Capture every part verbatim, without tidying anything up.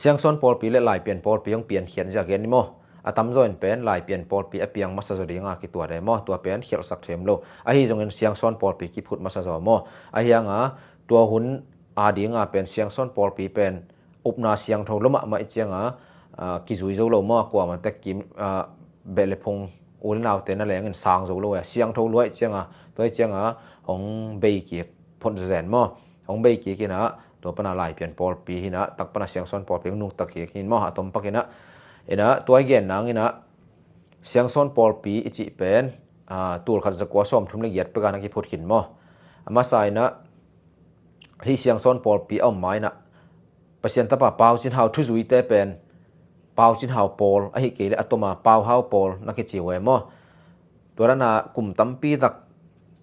Siangsawn pawlpi le Laipian pawlpi hong piankhiat zia gen ni maw? A tamzaw in pen Laipian pawlpi a piang masa zaw dinga kituat e maw? Tua pen khialhsak them lo. Ahi zongin Siangsawn pawlpi kiphut masa zaw maw? Ahi hanga tua hun a dinga pen Siangsawn pawlpi pen upna siangtho lo mahmah i cianga, ah, kizui zo lo maw? Kuamah tek kim, ah, beh le phung u le naute na lengin sang zo lo e. Siangtho lua i cianga, tua i cianga hong bei kik phot zen maw? Hong bei kik ina, tua pana Laipian pawlpi hina, tak pana Siangsawn pawlpi hong nungtak kik hin maw? A tom pak ina, ina, tua i gen nang ina, Siangsawn pawlpi i cih pen, ah, tulkhat zakua sawmthum le giat peka na kiphut khin maw? A masa ina, hih Siangsawn pawlpi a om ma ina, Pasian tapa Pau Cin Hau thuzuite pen Pau Cin Hau pawl, ahi kei le a toma Pau Hau pawl na kici uh e maw? Tua dana kum tampi tak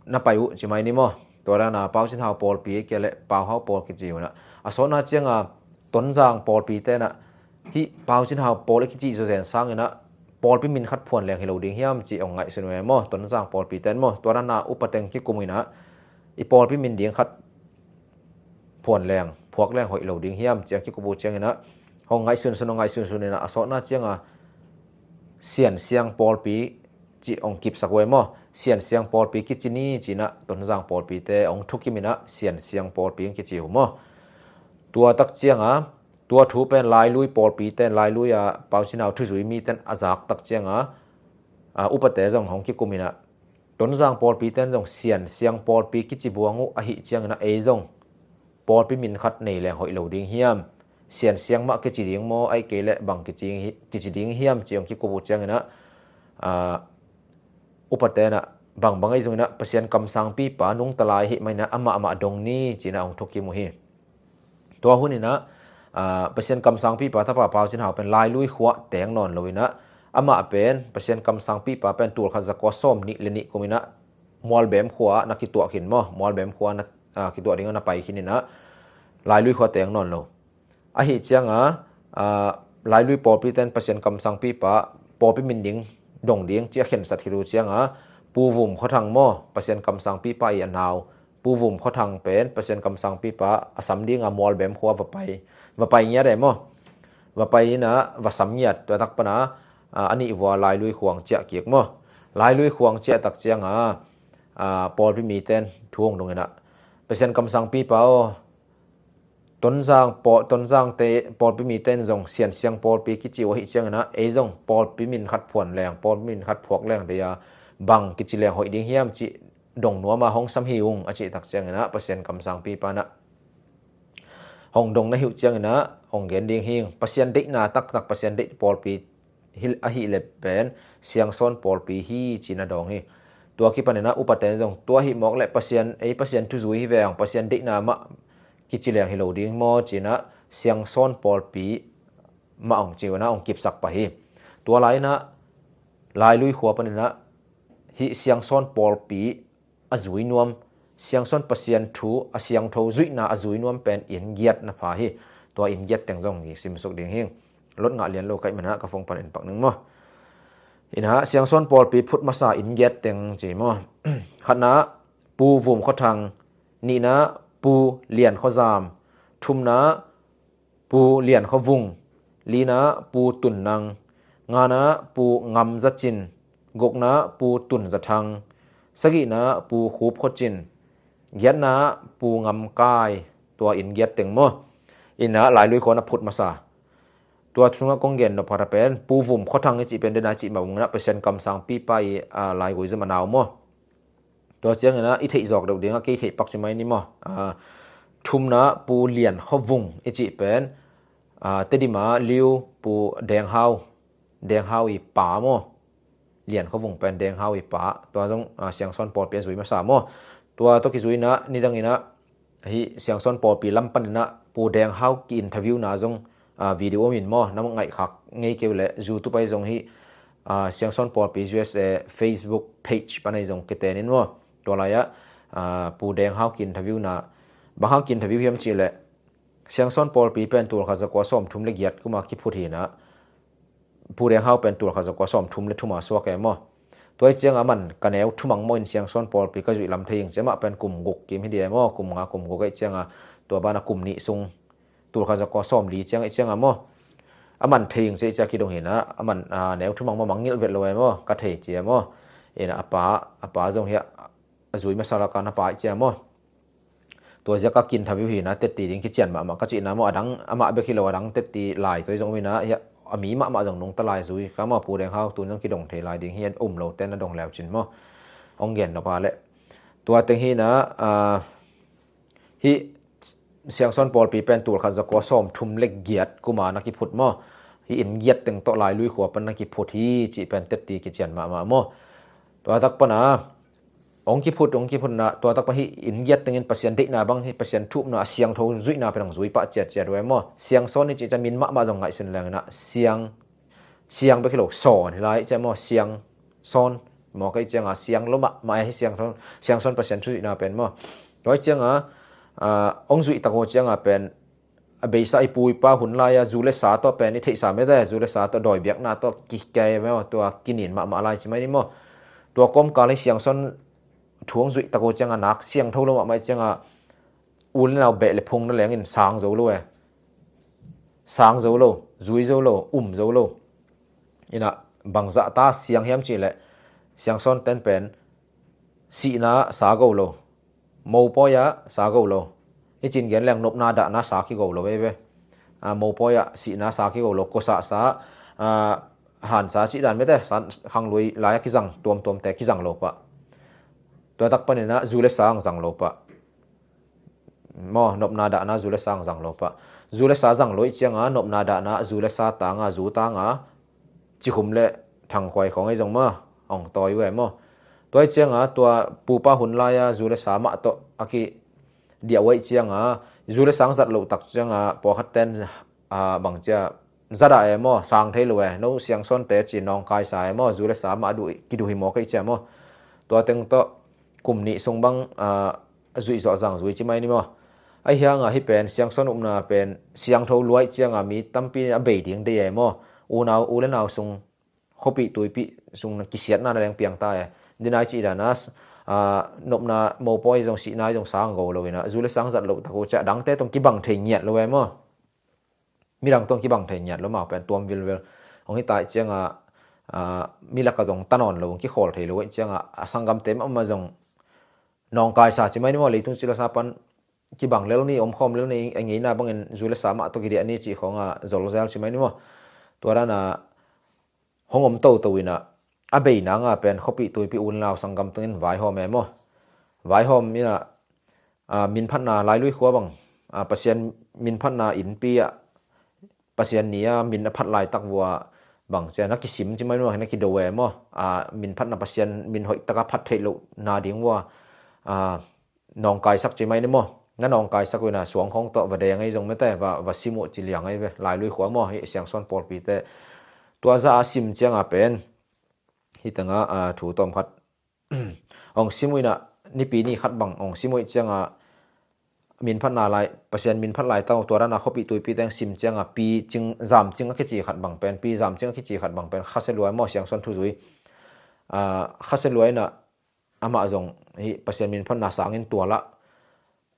na pai uh ci mai ni maw? Tua dana Pau Cin Hau pawlpi kei le Pau Hau pawl kici uh na. A sawtna cianga Tonzang pawlpi tena hih Pau Cin Hau pawl i kici zaw zen sangina pawlpi min khat phuan leng hi lo ding hiam ci ong ngaihsun uh e maw? Tonzang pawlpi ten maw? Tua dana upa teng kikum ina i pawlpi min ding khat phuan leng, phuak leng hoih lo ding hiam ciang kikup uh ciangina hong ngaihsunsun, hong ngaihsunsun ina a sawtna cianga Sian Siang pawlpi ci hong kipsak uh e maw? Sian Siang pawlpi kici ni cina Tonzang pawlpite hong thukim ina Sian Siang pawlpi hong kici uh maw? Tua tak cianga tua thu pen Lailui pawlpite, Lailui a Pau Cin Hau thuzui miten a zak tak cianga, ah, upate zong hong kikum ina Tonzang pawlpi ten zong Sian Siang pawlpi kici buang uh ahi ciangina ei zong pawlpi min khat nei leng hoih lo ding hiam? Sian Siang mah kici ding maw, ahi kei le bang kici, kici ding hiam ci hong kikup uh ciangina, ah, upa tena bangbang ahi zongina Pasian kamsangpipa nungta lai hi maina amah amah dong ni cina hong thukim uh hi. Tua hun ina, ah, Pasian kamsangpipa tapa Pau Cin Hau pen Lailui khua teng nawn lo ina, amah pen Pasian kamsangpipa pen tulkhat zakua sawm nih le nih kum ina Mualbem khua na kituah khin maw? Mualbem khua na, ah, kituah dinga na pai khin ina Lailui khua teng nawn lo. Ahi cianga, ah, Lailui pawlpi ten Pasian kamsangpipa pawlpi min ding dong ding ci a khensat khit uh cianga Pu Vum Khua Thang maw? Pasian kamsangpipa i a nau Pu Vum Khua Thang pen Pasian kamsangpipa a sam dinga Mualbem khua va pai, va pai ngiat e maw? Va pai ina va sam ngiat, tua tak pana, ah, a nih vua Lailui khuang ciah kik maw? Lailui khuang ciah tak cianga, ah, pawlpi miten thu hong dong ina Pasian kamsangpipa aw, Tonzang paw, Tonzangte pawlpi miten zong Sian Siang pawlpi kici uh ahi ciangina ei zong pawlpi min khat phuan leng, pawlpi min khat phuak leng deia bang kici leng hoih ding hiam ci dong nuama hong sam hi ung a cih tak ciangina Pasian kamsangpipa na hong dong na hi uh ciangina hong gen ding hi. Pasian deihna taktak, Pasian deih pawlpi hi, ahi le pen Siangsawn pawlpi hi cina dong hi. Tua kipanina upaten zong tua hi mawk le Pasian, ei Pasian thuzui hi veng, Pasian deihna mah kici leng hi lo ding maw cina Siangsawn pawlpi mah hong ci uh na hong kipsak pah hi. Tua laina Lailui khua panina hih Siangsawn pawlpi a zui nuam, Siangsawn Pasian thu a siangtho zuihna a zui nuam pen inn giat na pha hi. Tua inn giat teng zong i simsuk ding hi. Lot ngah lian lo kaih mana ka phone pan in pak ning maw? Ina Siangsawn pawlpi phut masa inn giat teng ci maw? Khatna Pu Vum Khua Thang, nihna Pu Lian Khua Zam, thumna Pu Lian Khua Vung, lina Pu Tun Nang, ngana Pu Ngam Za Cin, gukna Pu Tun Za Thang, sagihna Pu Khup Khua Cin, giatna Pu Ngam Kai, tua inn giat teng maw? Ina Lailui khua na phut masa. Tua sunga kong gen nop khat a pen Pu Vum Khua Thang i cih pen dena cih mah ungna Pasian kamsangpipa i, ah, laigui zom a nau maw? Tua ciangina i theih zawk deuh dinga kei theih pak ci mai ni maw? Ah, thumna Pu Lian Khua Vung i cih pen, ah, Tedima Liu Pu Deng Hau, Deng Hau i pa maw? Lian Khua Vung pen Deng Hau i pa. Tua zong, ah, Siangsawn pawlpi a zui masa maw? Tua tua kizuina nidangina hih Siangsawn pawlpi lam panina Pu Deng Hau ki-interview na zong, ah, video om in maw? Na ngaihkhak ngei keu le YouTube ai zong hih, ah, Siangsawn pawlpi U S A Facebook page panai zong kitenin maw? Tua laia, ah, Pu Deng Hau ki-interview na, bang hang ki-interview hiam cih le Siangsawn pawlpi pen tulkhat zakua sawmthum le giat kuma kiphut hina, Pu Deng Hau pen tulkhat zakua sawmthum le thuma suak e maw? Tua i cianga man ka neu thumang maw in Siangsawn pawlpi ka zuih lam thei ing ci, amah pen kum guk kim hi dia maw? Kum nga kum guk aih cianga tua bana kum nih sung Tulkhat zakua sawmli ciang i cianga maw, a man thei ing ci a kidong hi na, a man, a, neu thumang maw, mangngilh vet lo e maw, ka thei ci e maw. Ina a pa, a pa zong hi a, a zui masa laka na pa i ci a maw. Tua ziaka kintha viu hi na, tetti ding kician mahmah ka cihna maw, a dang amah bek hi lo, a dang tetti lai tua i zong um hi na, hi a, a mi mahmah zong nungta lai zui ka maw, Pu Deng Hau tun zong kidong thei lai ding hi a, um lo ten a dong leu cin maw. Ong gen nop a leh. Tua teng hi na, a, hi Siangsawn pawlpi pen tulkhat zakua sawmthum le giat kuma na kiphut maw. Hi inn giat teng tawh Lailui khua pan na kiphut hi cih pen tetti kician mahmah maw. Tua tak pana ong kiphut, ong kiphut na, tua tak pan hi inn giat tengin Pasian deihna bang hi, Pasian thupna, a siangtho zuihna pen ong zui pah ciatciat uh e maw. Siangsawn i cih ciang min mahmah zong ngaihsun leng ina, siang, siang bek hi lo, sawn hi lai i ci a maw, siang sawn maw, ka i cianga siang lo mahmah e hi Siangsawn, Siangsawn Pasian thu zuihna pen maw. Tua i cianga, a, ong zuih tak uh cianga pen, a beisa i pu i pa hun lai-a zu le sa tawh pen i theihsa mete, zu le sa tawh dawi biakna tawh kikei maw, tua kinin mahmah lai ci mai ni maw. Tua kawmkal hi Siangsawn thu ong zuih tak uh cianga nak siangtho lo mahmah i cianga u le nau beh le phung na lengin sang zo lo e. Sang zo lo, zui zo lo, um zo lo. Ina bangzah ta siang hiam cih leh Siangsawn ten pen sihna sa go lo, mopawi-a sa go lo. I cin gen leng nopna dahna sa kigo lo veve. A, mopawi-a sihna sa kigo lo, kosah sa, a, hansa cih dan mete, san, khanglui lai-a kizang, tuamtuamte kizang lo pah. Tua tak panina zu le sa ang zang lo pah. Maw, nopna dahna zu le sa ang zang lo pah. Zu le sa zang lo i cianga, nopna dahna zu le sa tanga, zu tanga, cikhum le thangkhuai khawng ei zong maw, ong tawi uh e maw. Tua i cianga, tua pupa hun lai-a zu le sa mah tawh a kidiah uh i cianga, zu le sa ang zat loh tak cianga, pawlkhat ten, a, bang cia, zadah e maw, sang thei lo e, no Siangsawnte ci nawngkaisa e maw, zu le sa mah duh, kiduh hi maw ka i cia maw. Tua teng tawh, kum nih sung bang, a, zuih zawh zang zui ci mai ni maw. Ahi hanga hi pen, Siangsawn upna pen, siangtho luai cianga mi tampi a bei ding dei e maw. Unau, u le nau sung, khuapih tuipih sung na kisiatna na leng piang ta e. Dinai cih dana, a, nopna mopawi zong sihna zong sang go lo ina, zu le sa ang zat loh tak uh ciah, dangte tong kibang thei ngiat lo e maw. Midang tong kibang thei ngiat lo mau pen tuam vilvel. Hong hi ta i cianga, a, milaka zong ta nawn lo, hong kikhawl thei lo i cianga, a sanggamte mahmah zong nawngkaisa ci mai ni maw, leitung ci le sa pan kibang lel ni, omkhawm lel ni, a ngeina bangin zu le sa mah tawh kidiah ni cih khawnga zolzel ci mai ni maw. Tua dana hong om toto ina, a bei nanga pen khuapih tuipih u le nau sanggam tungin vaihawm e maw. Vaihawm ina, a, minphatna Lailui khua bang, a, Pasian minphatna innpi ah, Pasian ni-a min a phat laitak vua bang cia na kisim ci mai maw, na kido e maw. A, minphatna Pasian min hoih taka phat theih loh na ding vua, a, nawngkaisak ci mai ni maw. Na nawngkaisak uh ina suang khawng tawh va deng ei zong mete, va, va sim uh ci liang ei ve, Lailui khua maw, hi Siangsawn pawlpite. Tua za a sim cianga pen, hi tanga, a, thu tawm khat. Ong sim uh ina, nipi ni khat bang, ong sim uh i cianga, minphatna lai, Pasian minphat lai tau, tua dana khuapih tuipih teng sim cianga, pi cing, zam cing a kici khat bang pen, pi zam cing a kici khat bang pen, khasia luai maw Siangsawn thu zui. A, khasia luai ina, amah zong hi Pasian minphatna sangin tuala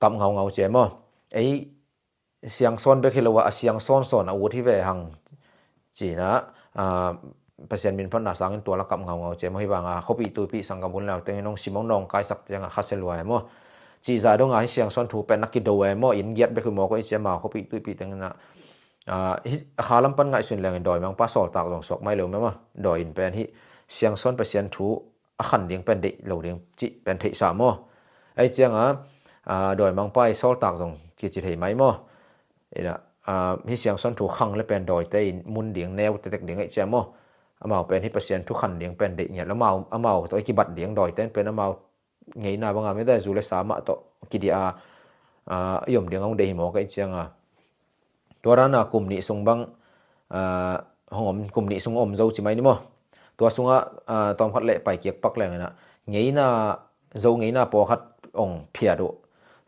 kap ngaungau ci e maw. Ei, Siangsawn bek hi lo a, a Siangsawn sawn a ut hi ve hang. Cina, a, Pasian minphatna sangin tuala kap ngaungau ci e maw, hi vanga khuapih tuipih sanggam u le nau tengin hong sim hong nawngkaisak cianga khasia luai e maw. Cih zah donga hi Siangsawn thu pen na kido e maw, inn giat bek hi maw ko i ci e maw, khuapih tuipih tengina, a, hi, a kha lam pan ngaihsun lengin dawimangpa sawltak zong suak mai lo mema. Dawi in pen hi Siangsawn Pasian thu a khan ding pen deih lo ding cih pen theihsa maw. Ei cianga, a, dawimangpa i sawltak zong kici thei mai maw. Ina, a, hi Siangsawn thu khang le pen dawite in mun ding, neu tetek ding ei cia maw. Amau pen hi Pasian thu khan ding pen deih ngiat lo, amau, amau tawh i kibat ding, dawite in pen amau ngeina banga mete, zu le sa mah tawh kidiah a, a, i om ding a hong deih hi maw ka i cianga. Tua dana kum nih sung bang, a, hong om, kum nih sung om zo ci mai ni maw. Tua sunga, a, tawmkhat leh paikiak pak leng ina, ngeina, zo ngeina pawlkhat ong phiat uh.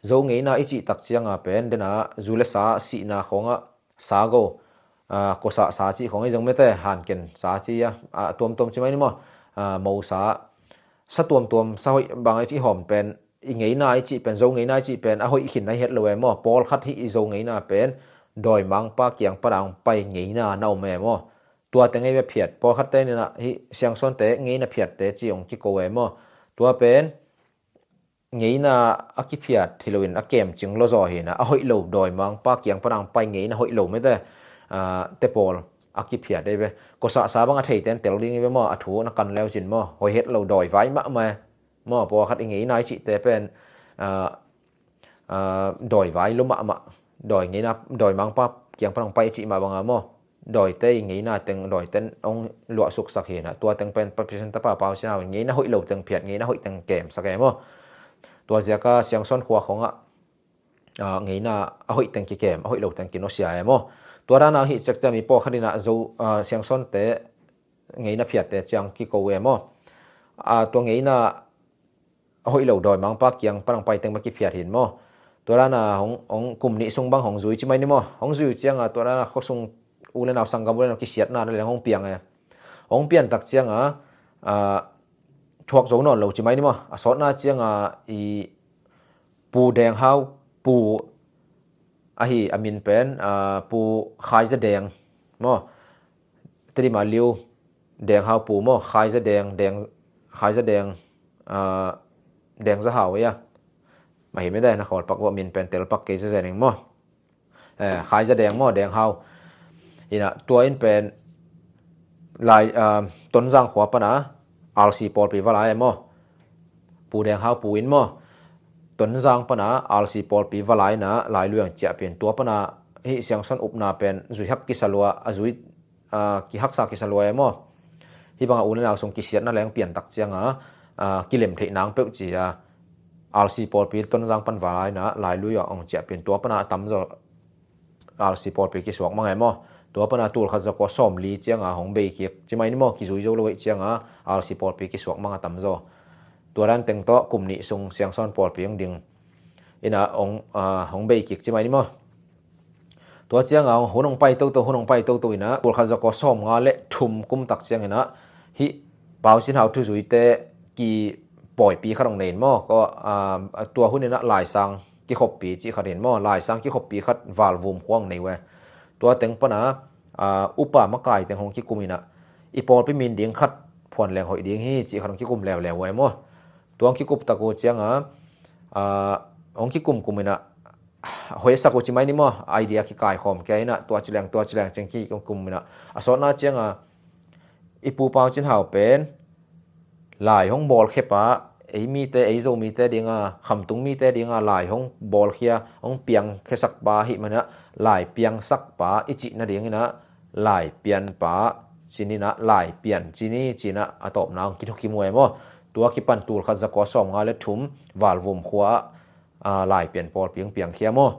Zo ngeina i cih tak cianga pen dena zu le sa sihna khawnga sa go, a, kosah sa cih khawng i zong mete, hanken sa ci a, a, tuamtuam ci mai ni maw. A, mo sa, sa tuamtuam, sa hoih bang i hawm pen, i ngeina i cih pen, zo ngeina i cih pen a hoih khin na hi het lo e maw. Pawlkhat hi i zo ngeina pen dawimangpa kiang pana hong pai ngeina na om e maw? Tua teng ei ve phiat. Pawlkhatte in ah hih Siangsawnte ngeina phiatte ci hong kiko e maw? Tua pen ngeina a kiphiat hi loin a kemcing lo zaw hi in ah, a hoih lo dawimangpa kiang pana hong pai ngeina hoih lo mete, ah, te pawl a kiphiat ei ve. Kosahsa bang a theite in tel ding hi ve maw? A thu na kan leu cin maw? Hoih het lo dawivai mahmah e maw? Pawlkhat i ngeina i cihte pen, ah, ah, dawivai lo mahmah. Dawi ngeina, dawimangpa kiang pana hong pai i cih mah banga maw? Dawite i ngeina teng dawite in hong luahsuksak hi in ah, tua teng pen Pasian tapa Pau Cin Hau in ngeina hoih lo teng phiat, ngeina hoih teng kemsak e maw? Tua ziaka Siangsawn khua khongah, ah, ngeina a hoih teng kikem, a hoih lo teng kinawsia e maw? Tua dana hih cekte mi pawlkhat in ah Zo, ah, Siangsawnte ngeina phiatte ciang kiko e maw? Ah, tua ngeina a hoih lo dawimangpa kiang pana hong pai teng bang kiphiat hi in maw? Tua dana hong, hong kum nih sung bang hong zui ci mai ni maw? Hong zui uh cianga tua dana khuasung u le nau, sanggam u le nau kisiatna na leng hong piang e. Hong piantak cianga, ah, thuak zo nawn lo ci mai ni maw? A sawtna cianga i Pu Deng Hau Pu ahi, a min pen, ah, Pu Khai Za Deng maw? Tedim a Liu Deng Hau Pu maw? Khai Za Deng, Deng, Khai Za Deng, ah, Deng Za Hau ia. Mah hi mete, na khawl pak vua, min pen tel pak kei zezen ing maw? Eh, Khai Za Deng maw, Deng Hau. Hi in ah tua in pen lai, ah, Tonzang khua pana R C pawlpi va lai e maw? Pu Deng Hau Pu in maw? Tonzang pana R C pawlpi va lai in ah Lailui hong ciahpih in, tua pana hih Siangsawn upna pen zui hak kisa lua, a zui, ah, kihaksa kisa lua e maw? Hih banga u le nau sung kisiatna leng piantak cianga, ah, kilem theih nang peuh ci a R C pawlpi Tonzang pan va lai in ah Lailui hong ciahpih in, tua pana a tamzaw R C pawlpi kisuak mang e maw? Tua pana tulkhat zakua sawmli cianga hong bei kik ci mai ni maw? Kizui zo lo ahih cianga R C pawlpi kisuak mang a tamzaw. Tua dan teng tawh kum nih sung Siangsawn pawlpi hong ding in ah hong, ah, hong bei kik ci mai ni maw? Tua cianga hun hong pai toto, hun hong pai toto in ah tulkhat zakua sawmnga le thum kum tak ciangin ah hih Pau Cin Hau thuzuite kipawipi khat hong nei in maw? Ko, ah, tua hun in ah Laisang kikhoppi cih khat hi in maw? Laisang kikhoppi khat Valvum khua hong nei uh e. Tua teng pana, ah, upa makai teng hong kikum in ah i pawlpi min ding khat phuan leng hoih ding hi cih khat hong kikum leuleu uh e maw? Tua hong kikup tak uh cianga, ah, hong kikumkum in ah hoihsak uh ci mai ni maw? Idea kikaikhawm kia in ah tua ci leng, tua ci leng ciang kikumkum in ah, a sawtna cianga i Pu Pau Cin Hau pen lai hong bawlkhiapa, ei mite, ei Zo mite dinga, khamtung mite dinga lai hong bawlkhia, hong piangkhiasak pa ahih manin ah lai piangsak pa i cih nadingin ah lai pianpa ci ni in ah, lai pian ci ni ci in ah a tawpna hong kithukim uh e maw? Tua kipan tulkhat zakua sawmnga le thum Valvum khua ah, ah, lai pian pawlpi hong piangkhia maw?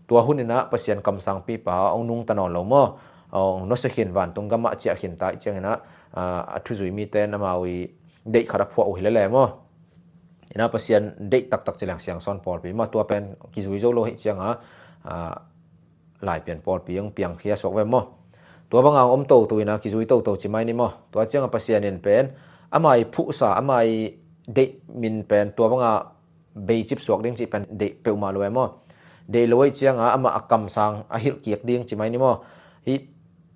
Tua hun in ah Pasian kamsangpipa hong nungta nawn lo maw? Hong nusia khin, vantung gamah ciah khin ta ahih ciangin ah, ah, a thuzui mite in amau i deih khat a phuah uh hi lele maw? In ah Pasian deih taktak ci leng Siangsawn pawlpi maw? Tua pen kizui zo lo ahih cianga, ah, lai pian pawlpi hong piangkhia suak ve maw? Tua banga hong om toto in ah kizui toto ci mai ni maw? Tua cianga Pasian in pen ama i phuhsa, ama i deih min pen tua banga beicip suak ding cih pen deih peuhmah lo e maw? Deih lo ahih cianga amah a kamsang a hilh kik ding ci mai ni maw? Hih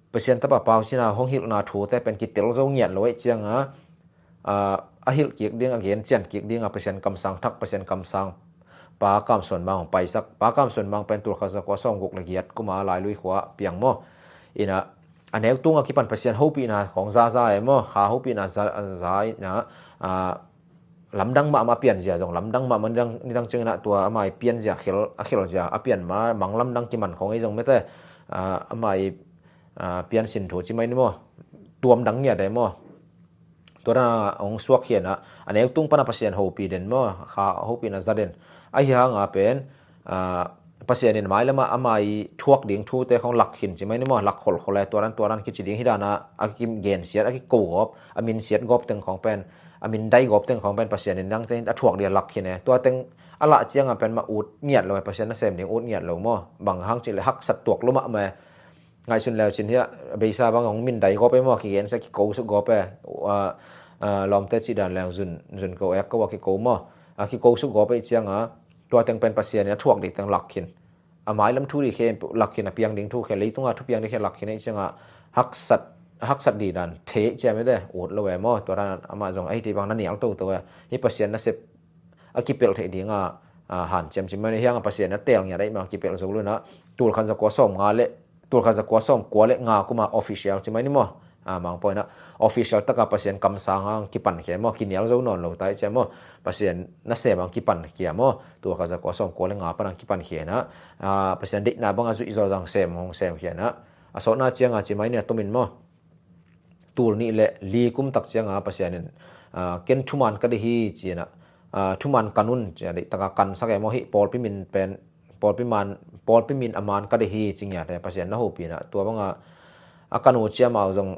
Pasian tapa Pau Cin Hau hong hilhna thute pen kitel zo ngiat lo ahih cianga, ah, a hilh kik ding, a gen cian kik dinga Pasian kamsang thak, Pasian kamsang Pa Kam Suan Mang hong paisak. Pa Kam Suan Mang pen tulkhat zakua sawmguk le giat kuma Lailui khua piang maw? In ah a neu tunga kipan Pasian hopihna khawng zaza e maw? Kha hopihna za, za in ah, ah, lamdang mahmah a pianzia zong lamdang mahmah, nidang, nidang ciangin ah tua ama i pianzia khel, a khelzia a pian ma mang lamdang kiman khawng ei zong mete, ah, ama i, ah, piansin thu ci mai ni maw? Tuam dang ngiat e maw? Tua dana hong suak hi in ah a neu tung pana Pasian hopih den maw? Kha hopihna za den. Ahi hanga pen, ah, Pasian in mailamah ama i thuak ding thute khawng lak khin ci mai ni maw? Lak kholkhol e, tua dan tua dan kici ding hi dana a kigensiat, a kiko gawp, a minsiat gawp teng khawng pen, a mindai gawp teng khawng pen Pasian in dangte in a thuak ding a lak khin e. Tua teng a lah cianga pen mah ut ngiat lo e, Pasian nasem ding ut ngiat lo maw? Bang hang cih leh haksat tuak lo mahmah e. Ngaihsun leu cin hiah beisa bang hong mindai gawp e maw? Kigensiat, kiko suk gawp e. Ah, ah, lawmte cih dan leng zun, zun ko ek ko a kiko maw? A kiko suk gawp e cianga tua teng pen Pasian in a thuak ding teng lak khin. a mailam thu dih khe lak khin, a piang ding thu khe, leitunga thu piang dih khe lak khin ahih ciangah haksat, haksat dih dan thei ciam ete ut lo e maw. Tua dan amah zong ahi ti bang na nial toto e. Hih Pasian nasep a kipelh theih dinga, a, hanciam ci mai ni, hiang a Pasian a teel ngiat ahih mah kipelh zo lo inah, tul khat za kua sawm nga le, tul khat za kua sawm kua le nga kuma official ci mai ni maw. A, mangpawi inah official taka Pasian kamsang ang kipankhia maw, kinial zo nawn lo ta ahih ciang maw, Pasian nasem ang kipankhia maw, tul khat za kua sawm kua le nga pan ang kipankhia inah, a, Pasian deihna banga zuih zawh zang sem hong semkhia inah, a sawtna cianga ci mai ni a tomin maw, tul nih le li kum tak cianga Pasian in, a, ken thuman ka deih hi ci inah, a, thuman kan un ci a, deihtaka kansak e maw, hih pawlpi min pen, pawlpi man, pawlpi min a man ka deih hi ci ngiat e, Pasian na hopih inah. Tua banga a kan uh ciam au zong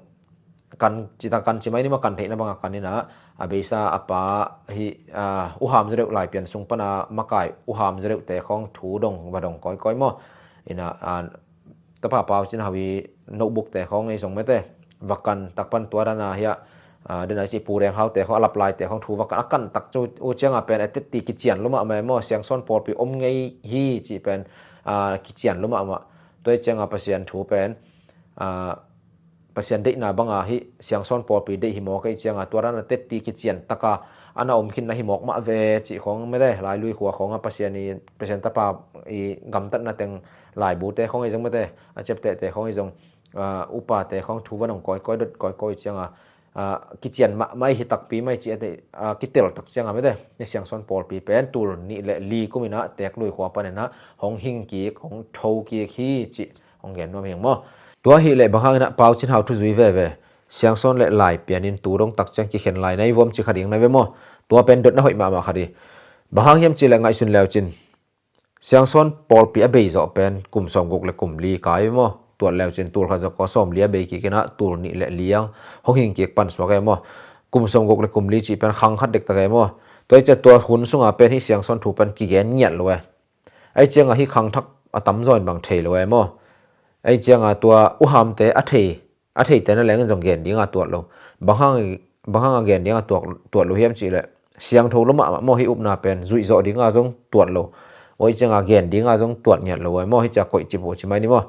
kan ci ta, kan ci mai ni maw, kan theihna banga kan inah, a beisa a pa hi, a, U Ham Za Deuh Laipian sung pana makai U Ham Za Deuhte khawng thu dong va dong kawikawi maw. Inah, a, Tapa Pau Cin Hau i notebookte khawng ei zong mete va kan tak pan tua dana hiah, a, dena ci Pu Reng Haute khawng a lap laite khawng thu va kan, a kan tak cu uh cianga pen a tetti kician lo mahmah e maw, Siangsawn pawlpi om ngei hi cih pen, a, kician lo mahmah. Tua ahih cianga Pasian thu pen, a, Pasian deihna banga hih Siangsawn pawlpi deih hi mawk ahih cianga tua dana tetti kician taka a na om khin na hi mawk mah ve cih khawng mete, Lailui khua khawng a Pasian i, Pasian tapa i gamtatna teng laibute khawng ei zong mete, a ciaptehte khawng ei zong, a, upate khawng thu va dong kawikawi dot kawikawi cianga, a, kician mahmah hi takpi mai ci a te, a, kitel tak cianga mete, ni Siangsawn pawlpi pen tul nih le li kum inah Teeklui khua pan inah hong hing kik, hong tho kik hi cih hong gen nuam hi ing maw. Tua hi leh bang hang inah Pau Cin Hau thuzui veve, Siangsawn le Laipian in tu dong tak ciang kikhen lai na hi vuam ci kha ding na ve maw. Tua pen dotna hoih mahmah kha dih. Bang hang hiam cih leh ngaihsun leu cin, Siangsawn pawlpi a bei zawh pen kum sawmguk le kum li kai maw. Tuat leu cin tul khat za kua sawm li a bei kik inah tul nih le li ang hong hing kik pan suak e maw. Kum sawmguk le kum li cih pen khang khat dektak e maw. Tua ahih ciang tua hun sunga pen hih Siangsawn thu pen kigen ngiat lo e. Ahih cianga hih khangthak a tamzaw in bang thei lo e maw. Ahih cianga tua U Hamte a thei, a theite na leng in zong gen dinga tuat lo. Bang hang, bang hanga gen dinga tuat, tuat lo hiam cih leh, siangtho lo mahmah maw, hih upna pen zuih zawh dinga zong tuat lo. Tua ahih cianga gen dinga zong tuat ngiat lo e maw, hih ciang koih cip uh ci mai ni maw.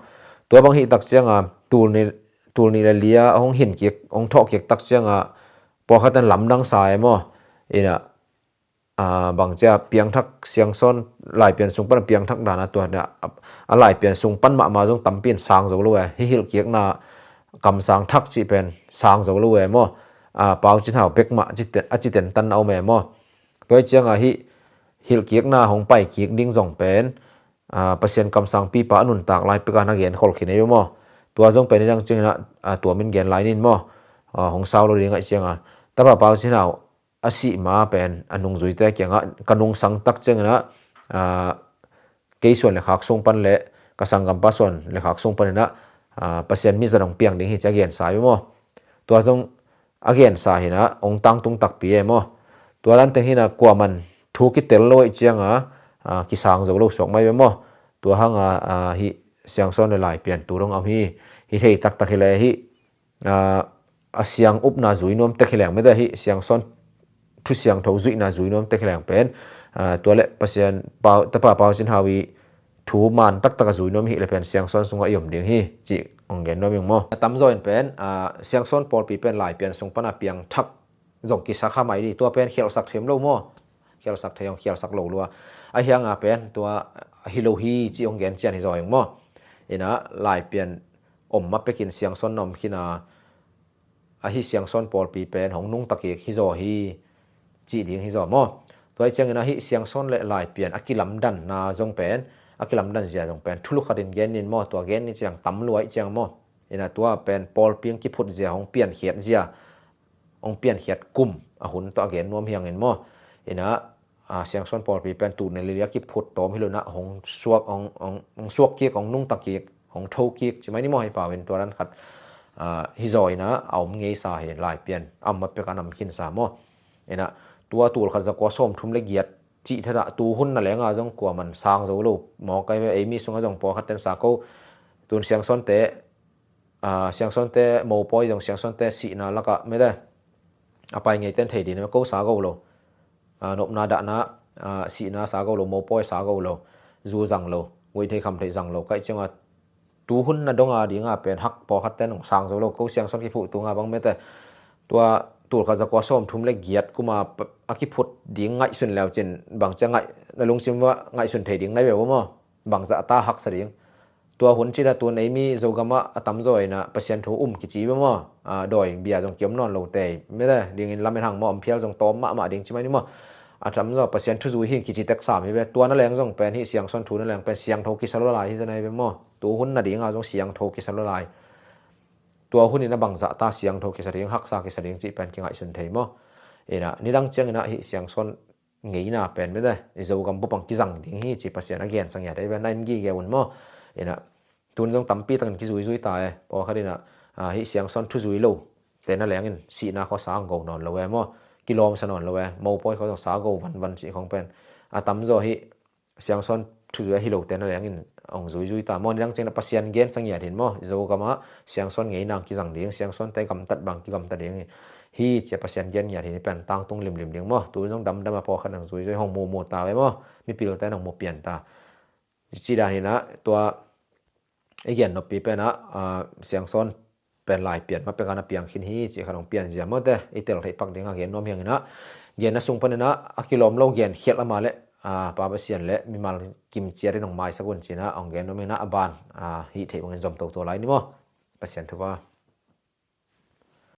Tua bang hih tak cianga tul nih, tul nih le li a hong hin kik, hong thawh kik tak cianga pawlkhat in lamdang sa e maw. Inah, a, bang cia piangthak Siangsawn Laipian sung pan a piangthak dana tua a, a Laipian sung pan mahmah zong tampi in sang zo lo e. Hih hilhkikna kamsang thak cih pen sang zo lo e maw. A, Pau Cin Hau bek mah a ci ten, a ci tentan na om e maw. Tua ahih cianga hih hilhkikna hong pai kik ding zong pen, a, Pasian kamsang pipa a nuntak lai peka na gen khol khin e maw. Tua zong pen i dang ciangin a, a, tua min gen lai nin maw. A, hong sau lo ding ahih cianga Tapa Pau Cin Hau a sih ma pen a nungzuite kiangah ka nungsang tak ciangin a, a, kei suan le khak sung pan le ka sanggampa suan le khak sung pan inah, a, Pasian mi zat hong piang ding hi ci a gensa hi maw. Tua zong a gensa hi inah hong tangtung takpi e maw. Tua dan teng hi inah kuaman thu kitel lo ahih cianga, a, kisang zo lo suak mai ve maw. Tua hanga, a, hih Siangsawn le Laipian tu dong a om hi, hi thei taktak hi le hih a, a siang upna zui nuam tek hi leng mete, hih Siangsawn thu siangtho zuihna zui nuam tek hi leng pen, a, tua le Pasian Pau, Tapa Pau Cin Hau i thu man taktak a zui nuam hi le pen Siangsawn sungah i om ding hi cih hong gen nuam ing maw. A tamzaw in pen, a, Siangsawn pawlpi pen Laipian sung pana piangthak zong kisa kha mai dih, tua pen khialhsak thei om lo maw. Khialhsak thei hong khialhsak lo lua. A hianga pen tua hi lo hi cih hong gen cian hi zaw ing maw. Inah Laipian om ma pekin Siangsawn na om khin a, ahi Siangsawn pawlpi pen hong nungta kik hi zaw hi cih ding hi zaw maw. Tua ahih ciangin ahi Siangsawn le Laipian a kilamdanna zong pen, a kilamdan zia zong pen thulu khatin gen nin maw, tua gen nin ciang tam lua ahih ciang maw. Inah tua pen pawlpi hong kiphut zia, hong piankhiat zia, hong piankhiat kum a hun tawh a gen nuam hi hangin maw. Inah, a, Siangsawn pawlpi pen tul nih le li a kiphut tawm hi lo inah hong suak, hong, hong, hong suak kik, hong nungta kik, hong tho kik ci mai ni maw, hih pau in tua dan khat, a, hi zaw inah a om ngeisa hi, Laipian a om ma pek a nam khinsa maw. Inah tua tul khat za kua sawm thum le giat cih thadah tu hun na lenga zong kuaman sang zo lo maw, kai ve, ei mi sungah zong pawlkhat ten sa ko, tun Siangsawnte, a, Siangsawnte mopawi zong Siangsawnte sihna lakah mete a pai ngeiten thei ding ko sa ko lo. A, nopna dahna, a, sihna sa ko lo, mopawi sa ko lo, zu zang lo. guai thei kham thei zang lo ka hih cianga tu hun na donga dinga pen hak pawlkhat ten hong sang zo lo. Ko Siangsawn kiphuh tunga bang mete tua tulkhat zakua sawmthum le giat kuma a kiphut ding ngaihsun leucin bang cia ngaih na lungsim va ngaihsun thei ding nai ve maw? Bangzah ta haksa ding. Tua hun cina tu nei mi Zogam ah a tamzaw ina Pasian thu um kici ve maw? Dawi bia zong kiom nawn lo tei mete dingin lamen hang maw, om phial zong tawm mahmah ding ci mai ni maw? A tamzaw Pasian thuzui hi kici tek sam hi ve. Tua na leng zong pen hih Siangsawn thu na leng pen siangtho kisa lo lai hi zanai ve maw? Tu hun na dinga zong siangtho kisa lo lai. Tua hun ina bangzah ta siangtho kisa ding, haksa kisa ding cih pen kingaihsun thei maw? Ina nidang ciang ina hih Siangsawn ngeina pen mete i Zogam bupang kizang ding hi ci Pasian a gen sang ya dei ve, na in gige un maw? Ina tun zong tampi takin kizuizui ta e. Pawlkhat ina hih Siangsawn thuzui lo te na lengin sihna khawsa ang go nawn lo e maw? Kilawmsa nawn lo e. Mopawi khawsa go vanvan cih khong pen a tamzaw hih Siangsawn thuzui ahi lote na lengin hong zuizui ta maw? Nidang ciangin a Pasian gen sa ngiat hin maw? Zogam ah Siangsawn ngeina ang kizang ding, Siangsawn te gamtat bang kigamta ding hi cia Pasian gen ngiat hin i pen tangtung limlim ding maw? Tu zong damdam a pawlkhat hong zuizui hong mumu ta ve maw? Mipilte hong mu pian ta. Ci dan hinah tua i gen noppi penah Siangsawn pen lai pian ma peka na piang khin hi cih kha dong pian zia mawte i tel theih pak dingah gen nuam hianginah genna sung paninah a kilawm lo gen khialh ama le Pa Pasian le mimal kim ciatin hong maisak un cinah hong gen nuam hinah a ban hih theih bangin zom toto lai ni maw? Pasian thupa.